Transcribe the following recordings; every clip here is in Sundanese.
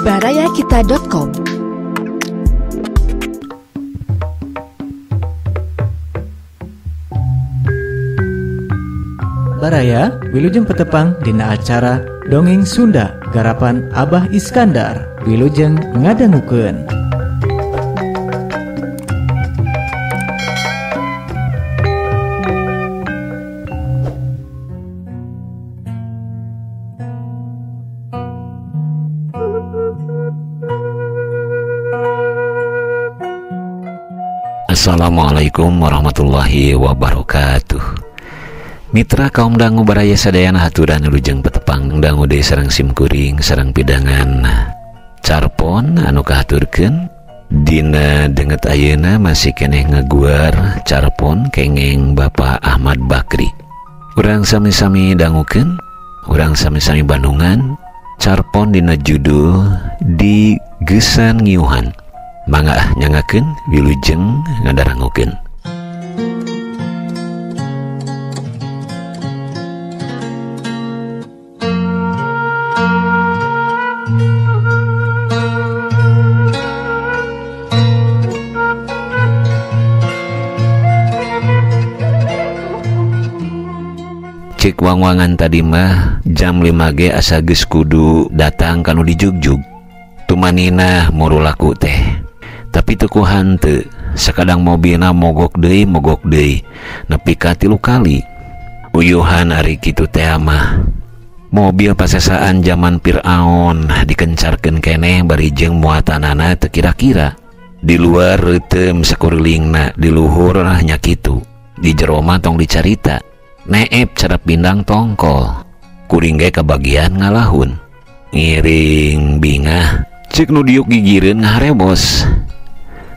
Barayakita.com. Baraya wilujeng petepang dina acara Dongeng Sunda garapan Abah Iskandar wilujeng ngadangukeun. Assalamualaikum warahmatullahi wabarakatuh. Mitra kaum dangu baraya sadayana haturan wilujeng petepang dangu deui sareng simkuring sareng pidangan carpon anu kahaturkeun dina denget ayeuna masih keneh ngaguar carpon kengeng Bapak Ahmad Bakri. Urang sami-sami dangukeun, urang sami-sami bandungan carpon dina judul Di Geusan Ngiuhan. Mangga ah nyangakeun wilujeng ngadarangukeun. Cek wangwangan tadi mah jam 5 ge asa geus kudu datang kanu dijugjug. Tumaninah murulaku teh. Tapi teu ku hanteu, sakadang mobilna mogok deui nepi ka 3 kali. Uyuhan ari kitu teh mah. Mobil pasesaan zaman Fir'aun dikencarkeun keneh bari jeung muatanana teu kira-kira. Di luar reuteum sakurilingna, di luhur nya kitu. Di jero mah tong dicarita. Neep cara pindang tongkol. Kuring ge kabagian ngalahun. Ngiring bingah, cek nu diuk gigireun ngaharebos.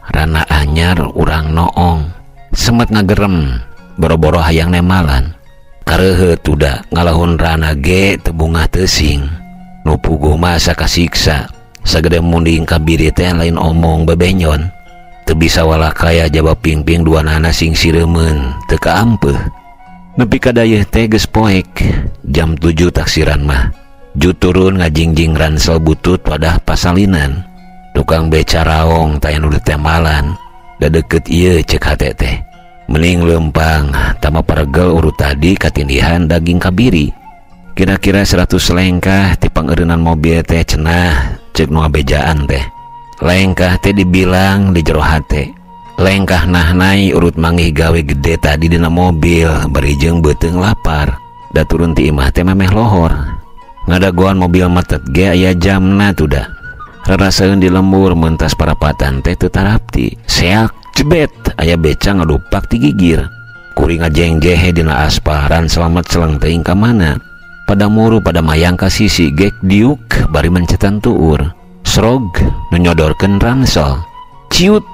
Rana anyar urang noong, semet ngagerem, boro-boro hayang nemalan. Kareuheut tuda ngalahun rana ge teu bungah teuing. Nu puguh mah asa kasiksa, sagede munding kabiri teh lain omong bebenyon. Teu bisa walakaya jaba pingping duanana sing sireumeun, teu kaampeuh. Nepi ka dayeuh teh geus poek, jam 7 taksiran mah. Ju turun ngajingjing ransel butut wadah pasalinan. Tukang beca raong taya nu ditemalan. Da deukeut ieu cek hate teh. Mending leumpang tama paregel urut tadi katindihan daging kabiri. Kira-kira 100 lengkah ti pangeureunan mobil teh cenah cek nu ngabejaan teh. Lengkah teh dibilang di jero hate. Lengkah nahnai urut manggih gawe gede tadi dina mobil bari jeung beuteung lapar. Da turun ti imah teh memeh lohor. Ngadagoan mobil metet ge aya jamna tuda. Rarasaeun di lembur mentas parapatan teh teu tarapti. Seak jebet aya beca ngadupak ti gigir. Kuring ngajengjehe dina aspal ran selamat seleng teuing ka mana. Pada muru pada mayang ka sisi gek diuk bari mencetan tuur. Srog nu nyodorkeun ransel. Ciut.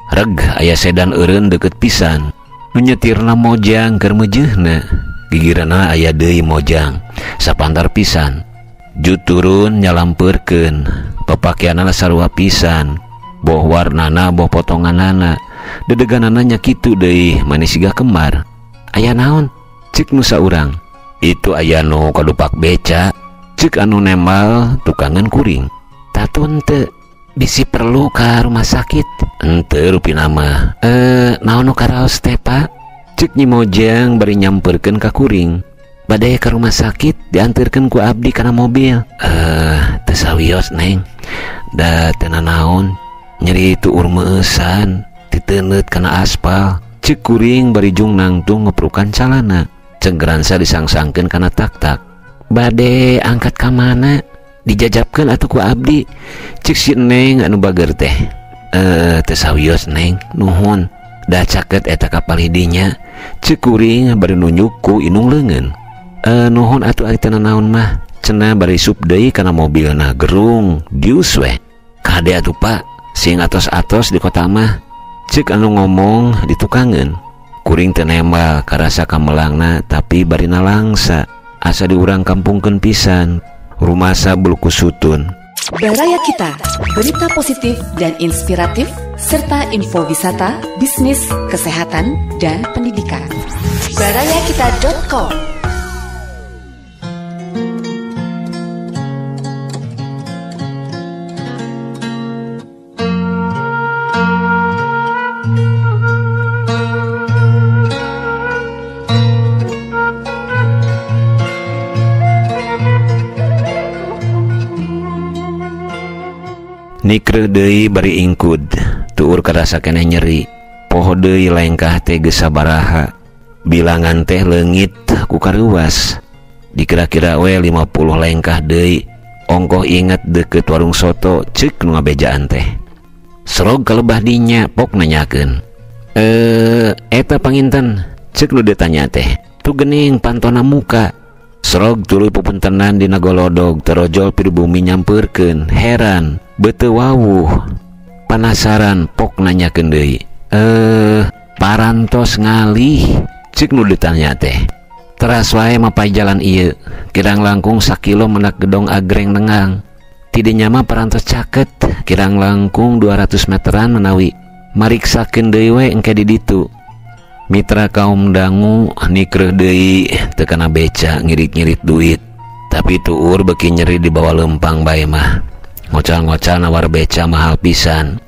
Reg aya sedan eureun deukeut pisan. Nu nyetirna mojang keur meujeuhna. Gigiranna aya deui mojang sapantar pisan. Ju turun nyalampeurkeun. Papakeanana sarua pisan, boh warnana boh potonganana. Dedeganana nya kitu deui manis siga kembar. Aya naon? Cek nu saurang. Itu aya nu kadupak beca. Cek anu nemal tukangan kuring. Tatun teu bisi perlu ka rumah sakit. Henteu rupina mah. Naon nu karaos teh, Pak? Cek Nyi Mojang bari nyamperkeun ka kuring. Bade ka rumah sakit diantarkeun ku abdi kana mobil. Teu sawios neng. Da teu nanaon, nyeri tuur meueusan, titeuneut kana aspal. Cek kuring bari jung nangtung ngeprukan calana. Cenggeransa disangsangkeun kana tak-tak. Bade angkat ka mana? Dijajabkeun atuh ku abdi. Cek si neng anu bager teh. Teu sawios neng, nuhun. Da caket eta kapal hidinya. Cek kuring bari nunjuk ku inung leungeun. Nuhun atuh ari teu nanaon mah. Cenah bari sup deui kana mobilna gerung dius weh. Kade atuh Pak, sing atos-atos di kota mah. Cek anu ngomong di tukangeun. Kuring teu nembal karasa kamelangna tapi bari nalangsa. Asa diurang kampungkeun pisan. Rumasa bulu kusutun. Baraya Kita, berita positif dan inspiratif serta info wisata, bisnis, kesehatan, dan pendidikan. Barayakita.com. Nikreuh deui bari ingkud, tuur karasa keneh nyeri. Poho deui lengkah teh geus sabaraha. Bilangan teh leungit ku kareuwas. Dikira-kira we 50 lengkah deui. Ongkoh inget deket warung soto ceuk nu ngabejaan teh. Serog kalebah dinya pok nanyakeun. Eta panginten ceuk nu ditanya teh. Tu geuning pantona muka. Serog tuluy pupuntenan dina golodog terojol pribumi nyampeurkeun. Heran, beuteung wawuh. Panasaran pok nanyakeun deui. Parantos ngalih ceuk nu ditanya teh. Teras wae mapay jalan ieu, kirang langkung sakilo menak gedong agreng nengang. Tidinya mah parantos caket, kirang langkung 200 meteran menawi. Mariksakeun deui we engke di ditu. Mitra kaum dangu nikreuh deui teu kana beca ngirit-ngirit duit. Tapi tuur beuki nyeri di bawah lempang bae mah. Ngocal-ngocal nawar beca mahal pisan.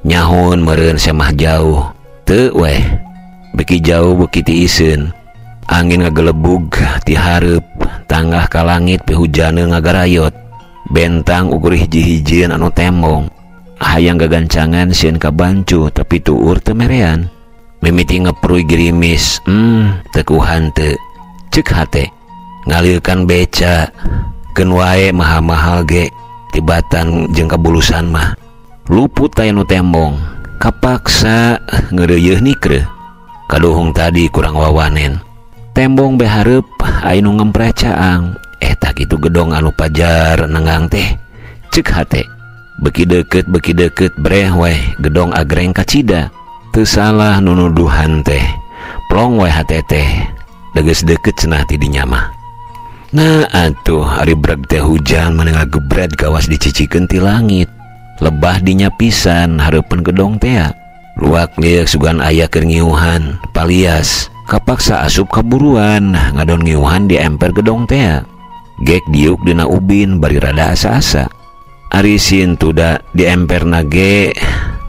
Nyahun meureun semah jauh. Teu weh. Beuki jauh beuki tiiseun. Angin ngagelebug ti hareup, tanggah ka langit pihujaneun ngagarayot. Bentang ukur hiji-hijieun anu tembong. Hayang gagancangan sieun kabancu tapi tuur teu merean. Mimiti ngepruy gerimis, teu kuhan teu. Ceuk hate. Ngalilkan beca, keun wae mahal-mahal ge tibatan jeung kabulusan mah. Luput aya nu tembong, kapaksa ngeureuyeuh nikreuh. Kaduhung tadi kurang wawanen. Tembong behareup aya nu ngempreh caang. Eta kitu gedong anu pajar nengang teh. Ceuk hate. Beuki deukeut breh weh gedong agreng kacida. Teu salah nu nuduhan teh. Plong weh hate teh. Degeus deukeut cenah ti dinya mah. Nah atuh ari breg teh hujan mah ngagebred kawas dicicikeun ti langit. Lebah dinya pisan hareupeun gedong teh. Luak lieur sugan aya keur ngiuhan palias. Kapaksa asup kaburuan ngadon ngiuhan di emper gedong teh. Gek diuk dina ubin bari rada asa-asa. Ari sieun tuda di emperna ge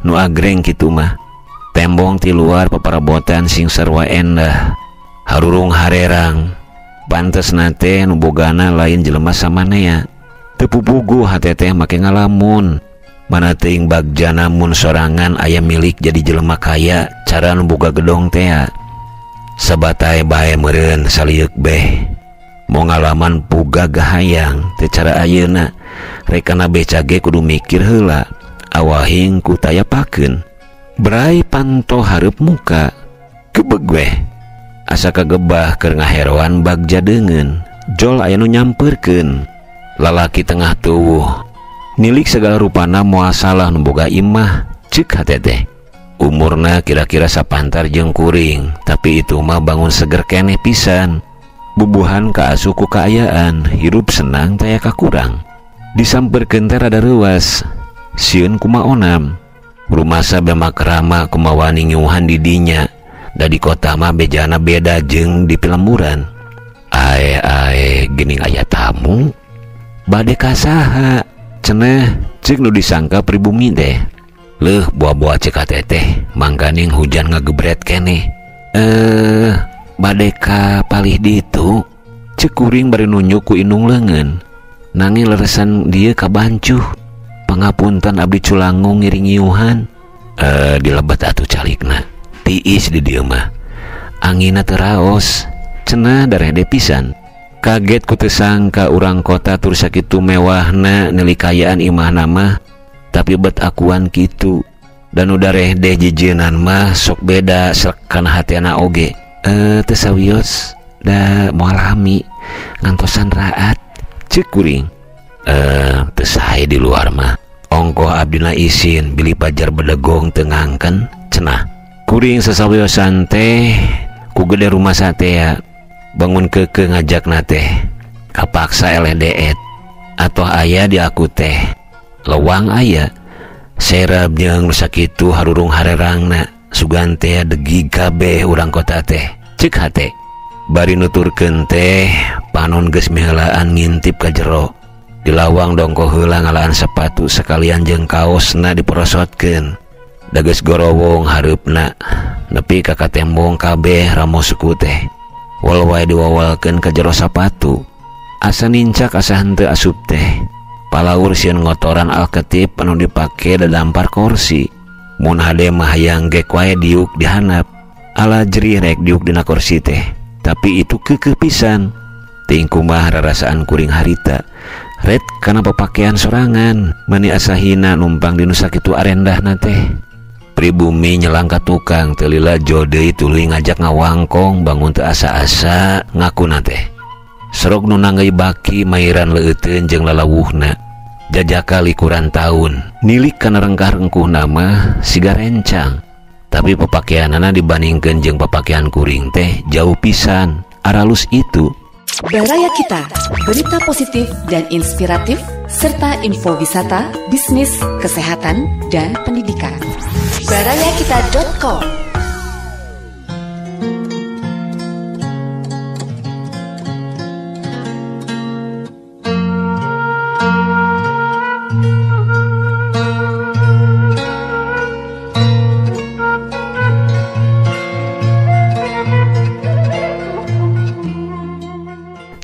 nu agreng kitu mah. Tembong ti luar paparabotan sing sarua endah. Harurung harerang. Pantesna teh nu bogana lain jelema samanea. Teu pupuguh hate teh make ngalamun. Mana teuing bagjana mun sorangan aya milik jadi jelema kaya cara nu boga gedong teh. Sabatai bae meureun salieuk beh. Mau ngalaman puga gahayang teh cara ayeuna. Rekana beca ge kudu mikir heula. Awahing ku taya pakeun. Brai panto hareup muka. Kebeg weh. Asa kagebah keur ngaheroan bagja deungeun. Jol aya nu nyampeurkeun. Lalaki tengah tuwuh. Nilik segala rupana moal salah nu boga imah. Ceuk hate teh. Umurna kira-kira sapantar jeung kuring, tapi itu mah bangun seger keneh pisan. Bubuhan kaasup ku kaayaan, hirup senang taya kakurang. Disamperkeun teh rada reuas, sieun kumaonam. Rumasa bemak rama kumawani ngiuhan di dinya, da di kota mah bejana beda jeung di pilemburan. Ae ae geuning aya tamu, bade ka saha? Cenah ceuk nu disangka pribumi teh. Leuh buah-buah cek hate teh mangkaning hujan ngagebret keneh. Bade ka palih ditu ceuk kuring bari nunjuk ku indung leungeun. Nanging leresan dieu kabancuh. Pangapunten abdi culangung ngiring ngiuhan. Dilebet atuh calikna. Tiis di dieu mah. Anginna teu raos. Cenah darehde pisan. Kaget ku teu sangka urang kota tur sakitu mewahna neulikayaan imahna mah. Tapi bet akuan kitu. Dan udah reh deh jijienan mah sok beda serkan hatena oge. Teu sawios da moal lami ngantosan raat ceuk kuring. Teu sae di luar mah. Ongkoh abdina isin bilih pajar bedegong teu ngangken cenah. Kuring sasawiosan teh ku gede rumah satea bangun keukeuh ngajakna teh. Kapaksa eleh deet atoh aya di aku teh. Lewang aya serab jeung nu sakitu harurung harerangna sugan teh degig kabeh urang kota teh. Ceuk hate. Bari nuturkeun teh panon geus miheulaan ngintip ka jero. Di lawang dongko heula ngalaan sepatu sekalian jeung kaosna diporosotkeun. Da geus gorowong hareupna nepi ka katembong kabeh ramo suku teh. Wal wae diwawalkeun ka jero sapatu. Asa nincak asa henteu asup teh. Palaur sieun ngotoran alketip anu dipake dadampar kursi. Mun hade mah hayang gek wae diuk dihanap. Ala jerih rek diuk dina kursi teh. Tapi itu keukeuh pisan. Teuing kumaha rarasaan kuring harita. Ret kana papakean sorangan, mani asa hina numpang di nu sakitu arendahna teh. Pribumi nyelang ka tukang teu lila jo deui tuluy ngajak ngawangkong bangun teu asa-asa ngakuna teh. Serog nu nanggeuy baki mairan leueuteun jeung lalawuhna. Jajaka likuran taun, nilik kana rengkah-rengkuhna mah siga rencang. Tapi papakeanana dibandingkeun jeung papakean kuring teh jauh pisan, aralus itu. Baraya Kita, berita positif dan inspiratif, serta info wisata, bisnis, kesehatan, dan pendidikan. Barayakita.com.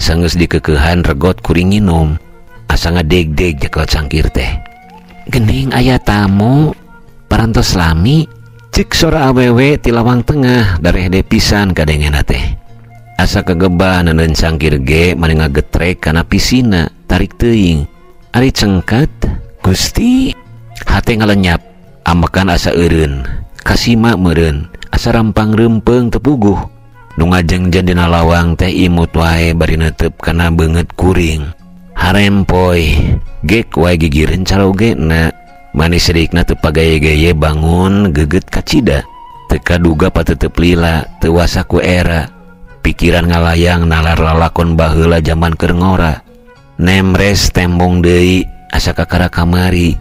Sanggeus dikekehan regot kuring nginum, asa ngadeg-deg jekel cangkir teh. Gening aya tamu parantos lami, cek sora awewe ti lawang tengah darehde pisan kadengena teh. Asa kegebah neundeun cangkir ge mani ngagetrek kana pisina, tarik teuing. Ari cengket, Gusti, hate ngalenyap, ambekan asa eureun, kasima meureun, asa rampang reumpeung teu puguh. Nu ngajengjen dina lawang teh imut wae bari netep kana beungeut kuring. Harempoy, gek wae gigireun carogena. Manis sedikna teu pagaye-gaye bangun geget kacida. Teu kaduga patetep lila, teu wasa ku era. Pikiran ngalayang nalar lalakon baheula jaman keur ngora. Nemres tembong deui asa kakara kamari.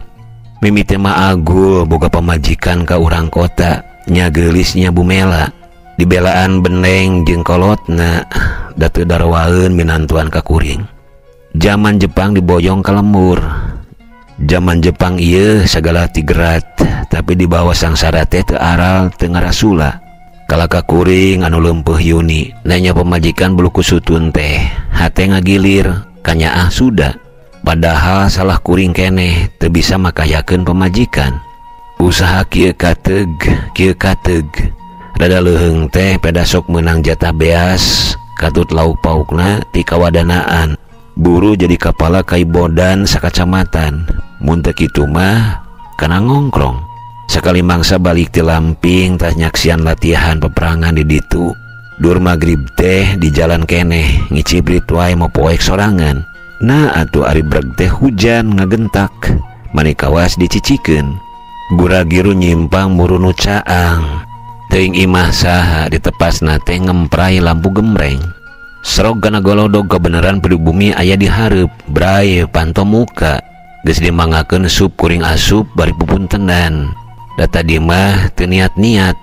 Mimiti mah agul boga pamajikan ka urang kota, nya geulis nya bumela. Dibelaan beneng jeung kolotna da teu darawaeun minantuan ka kuring. Jaman Jepang diboyong ka lembur. Jaman Jepang ieu sagala tigerat, tapi di bawah sangsara teh teu aral teu ngarasula. Kalaka kuring anu leumpeuh yuni, nanya pamajikan bulu kusutun teh, hate ngagilir, kanyaah suda. Padahal salah kuring keneh teu bisa makayakeun pamajikan. Usaha kieu kateug, kieu kateug. Rada leuheung teh peda sok meunang jatah beas, katut lauk paukna ti kawadanaan. Buru jadi kapala kaibodan sakacamatan. Mun teu kitu mah kana ngongkrong. Sakali mangsa balik ti Lamping tah nyaksian latihan peperangan di ditu. Dur magrib teh di jalan keneh ngicibrit wae mopoek sorangan. Nah atuh ari breg teh hujan ngagentak, mani kawas dicicikeun. Guragiru nyimpang murunu caang. Teuing imah saha ditepasna teh ngemprai lampu gemreng. Serog kana golodog kebenaran pribumi aya di hareup, bray panto muka. Geus dimangakeun sup kuring asup bari pupuntenan. Da tadi mah teu niat-niat.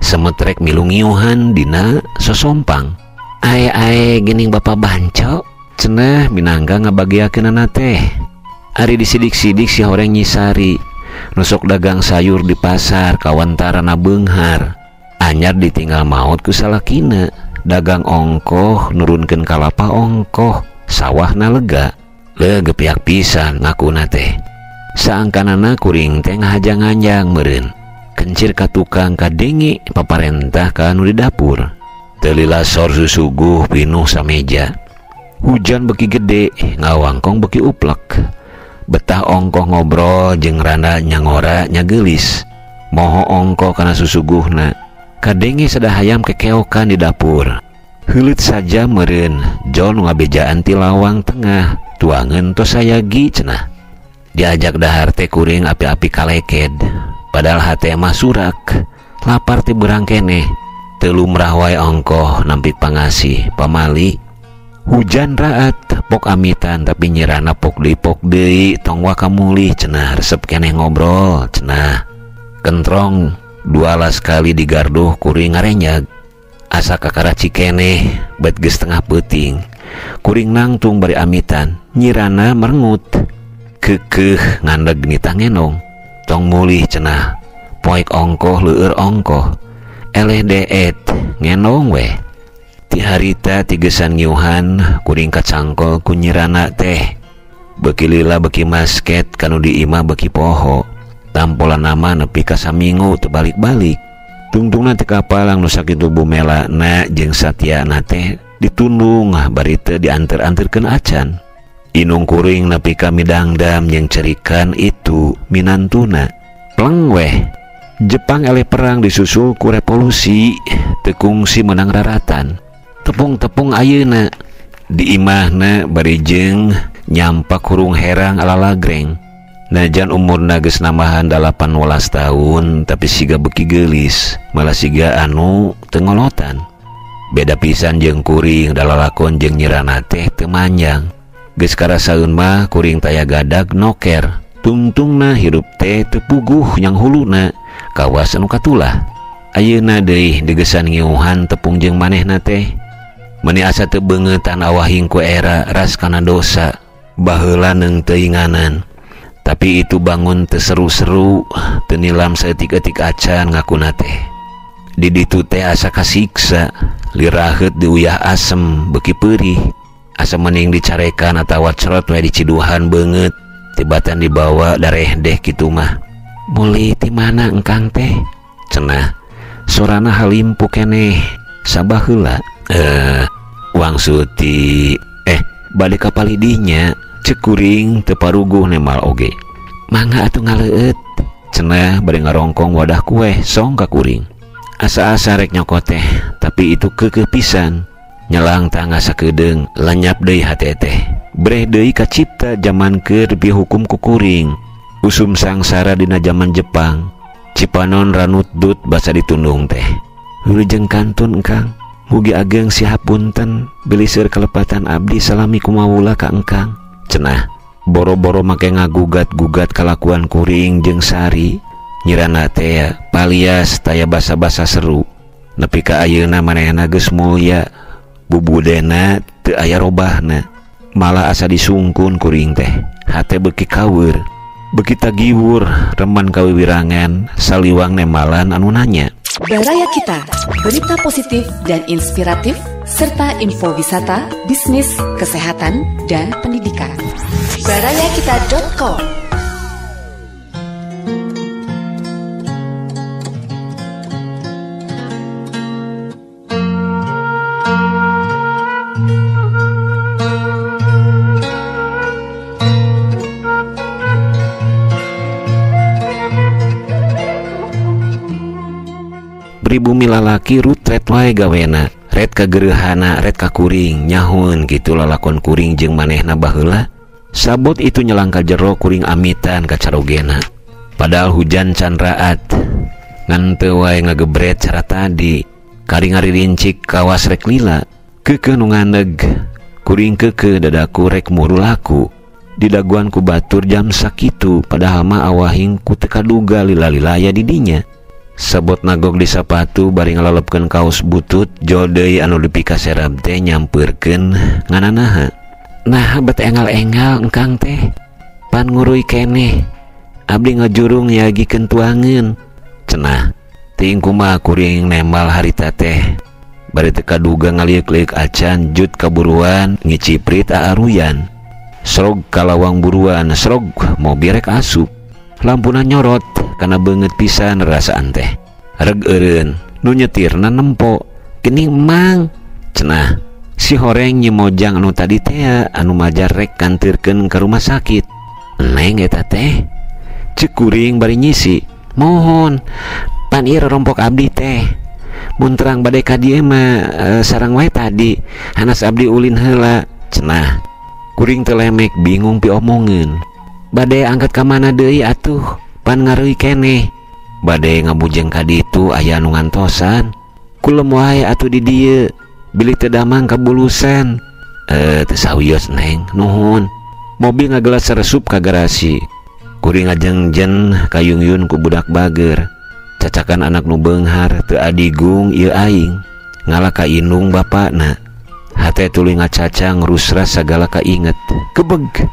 Semetrek milu ngiuhan dina sosompang. Ae-ae geuning bapa banco, cenah minangka ngabagiakeunana teh. Ari disidik-sidik si horeng nyisari. Nusok dagang sayur di pasar kawantarana beunghar. Anyar ditinggal maot ku salakina. Dagang ongkoh nurunkeun kalapa ongkoh, sawahna lega. Leuh gepiak pisan ngakuna teh. Saangkanana kuring teh ngahajang-anjang meureun. Kencir ka tukang kadenge paparentah ka anu di dapur. Teu lila sor susuguh pinuh sameja. Hujan beki gede, ngawangkong beki uplek. Betah ongkoh ngobrol jeung randa nyangora nyageulis. Moho ongkoh kana susuguhna. Kadenge sadahayam kekeokan di dapur. Heuleut saja meureun, jol nu ngabejaan ti lawang tengah, tuangeun tos sayagi cenah. Diajak dahar teh kuring api-api kaleked. Padahal hate mah surak, lapar ti beurang keneh. Teu lumrah wae ongkoh nampik pangasih, pamali. Hujan raat, pok amitan tapi nyirana pok deui tong waka mulih cenah, resep keneh ngobrol cenah. Kentrong dua las kali digarduh kuring ngarenyag. Asa kakara cikeneh bet geus tengah peuting. Kuring nangtung bari amitan, nyirana merengut. Keukeuh ngandeg nitah ngenong. Tong mulih cenah, poek ongkoh leueur ongkoh. Eleh deet ngenong weh. Ti harita tigesan ngiuhan kuring kacangkol ku nyirana teh. Beuki lila beuki masket kanu di imah beuki poho. Tampolan nama nepi ka samingu teu balik-balik. Tungtungna teu kapalang nu sakitu bumelana jeung satyana teh ditundung bari teu dianter-anterkeun acan. Inung kuring nepi ka midangdam jeung cerikan itu minantuna. Pleng weh. Jepang eleh perang disusul ku revolusi teu kungsi menang raratan. Tepung-tepung ayeuna di imahna bari jeung nyampak hurung herang ala lagreng. Najan umurna geus nambahan 18 tahun tapi siga beuki geulis, malah siga anu teu ngolotan. Beda pisan jeung kuring dalalakon jeung nyirana teh teu manjang. Geus karasaeun mah kuring taya gadag noker. Tungtungna hirup teh teu puguh nyang huluna kawas anu katulah. Ayeuna deui degesan ngiuhan tepung jeung manehna teh. Meni asa teu beungeutan awahing ku era ras kana dosa baheula neung teuinganan. Tapi itu bangun teu seru-seru, teu nilam saeutik-eutik acan ngakuna teh. Di ditu teh asa kasiksa, liraheut diuyah asem beuki peurih. Asa mending dicarekan atawa cerot we diciduhan beungeut, tibatan dibawa dareh deh kitu mah. Muli ti mana engkang teh? Cenah sorana halimpu keneh sabah heula. Wangsuti bade ka palidinya. Cek kuring teu paruguh nemal oge. Mangga atuh ngaleueut. Cenah bade ngarongkong wadah kueh song ka kuring. Asa-asa rek nyokot teh, tapi itu keukeuh pisan. Nyelang tangga sakedeung lenyap deui hate teh. Breh deui kacipta jaman keur dihukum ku kuring. Usum sangsara dina jaman Jepang. Cipanon ranutdut basa ditundung teh. Wilujeng kantun engkang. Mugi ageng sihapunten bilih seueur kalepatan abdi salami kumawula ka engkang. Cenah boro-boro make ngagugat-gugat kalakuan kuring jeung Sari. Nyirana teh palias taya basa-basa seru. Nepi ka ayeuna manehna geus mulya, bubudena teu aya robahna. Malah asa disungkun kuring teh. Hate beuki kaweur, beuki tagiwur remen kawiwirangan saliwang nemalan anu nanya. Baraya Kita, berita positif dan inspiratif serta info wisata, bisnis, kesehatan, dan pendidikan. Barayakita.com. Pribumi lalaki rutret wae gawena, ret ka gereuhana, ret ka kuring, nyahun kitu lalakon kuring jeung manehna baheula. Sabot itu nyelang ka jero kuring amitan ka carogena. Padahal hujan can raat, ngan teu wae ngagebret cara tadi. Kari ngaririncik kawas rek lila, keukeuh nu nganeg, kuring keukeuh dadaku rek murulaku. Didaguan ku batur jam sakitu, padahal mah awahing ku teu kaduga lila-lila aya di dinya. Sabot nagog di sapatu bari ngalalepkeun kaos butut jol deui anu dipikaserab teh nyampeurkeun ngananaha. Nah bet engal-engal engkang teh pan nguruy keneh abdi ngajurung yagikeun tuangeun. Cenah teuing kumaha kuring nemal harita teh bari teu kaduga ngalieuk-lieuk acan jut kaburuan ngiciprit aaruyan. Srog kalawang buruan srog mobil rek asup. Lampuna nyorot kana beungeut pisan rasaan teh. Reg eureun nu nyetirna nempo. Geuning mang cenah si horeng nyemojang anu tadi teh anu majar rek kantirkeun ka rumah sakit. Neng eta teh ceuk kuring bari nyisi. Mohon pan ieu rompok abdi teh. Mun terang bade ka dieu mah sarang wae tadi hanas abdi ulin heula cenah. Kuring teu lemek bingung piomongeun. Bade angkat ka mana deui atuh pan ngareui keneh. Bade ngabujeng ka ditu aya anu ngantosan. Kulem wae atuh di dieu bilih teu damang kabulusan. Teu sawios neng nuhun. Mobil ngagelas resup ka garasi. Kuring ngajengjen kayungyun ku budak bager. Cacakan anak nu beunghar teu adigung ieu aing. Ngalah ka indung bapakna. Hate tuluy ngacacang rusras sagala kainget. Kebeg.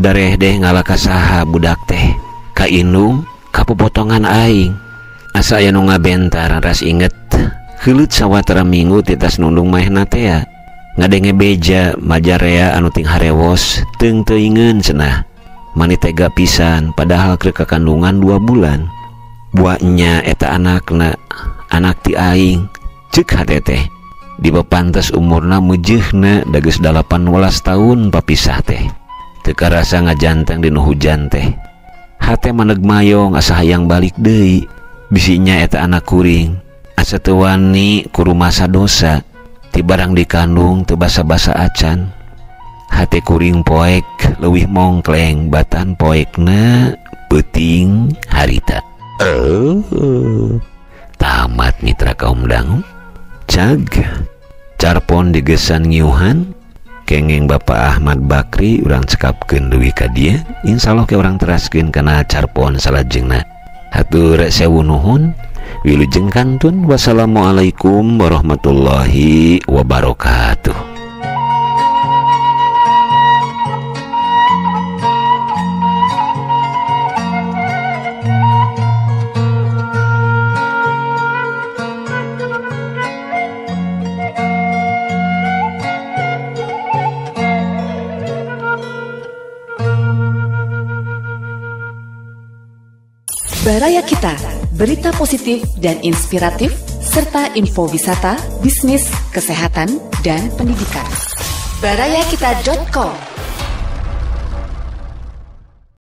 Dareh deh ngalah ka saha budak teh. Ka indung ka popotongan aing. Asa aya nu ngabentar ras inget. Heuleut sawatara minggu titas nundung maehna teh. Ngadenge beja majarea anu ting harewos teung teuingeun cenah. Mani tega pisan padahal keur kakandungan 2 bulan. Buahnya eta anakna, anak ti aing. Ceuk hate teh. Dibepantes umurna meujeuhna da geus 18 tahun papisah teh. Teu karasa ngajanteng dinu hujan teh. Hate maneg mayong asa hayang balik deui. Bisinya eta anak kuring. Asa teu wani kurumasa dosa. Ti barang dikandung teu basa-basa acan. Hate kuring poek leuwih mongkleng batan poekna peuting harita. Tamat mitra kaum dangu. Cag carpon digesan ngiuhan kengeng Bapak Ahmad Bakri urang cekapkeun leuwih ka dieu. Insyaallah ke urang teraskeun kana carpon salajengna. Hatur sewu nuhun. Wilujeng kantun. Wassalamualaikum warahmatullahi wabarakatuh. Baraya Kita, berita positif dan inspiratif, serta info wisata, bisnis, kesehatan, dan pendidikan. Barayakita.com.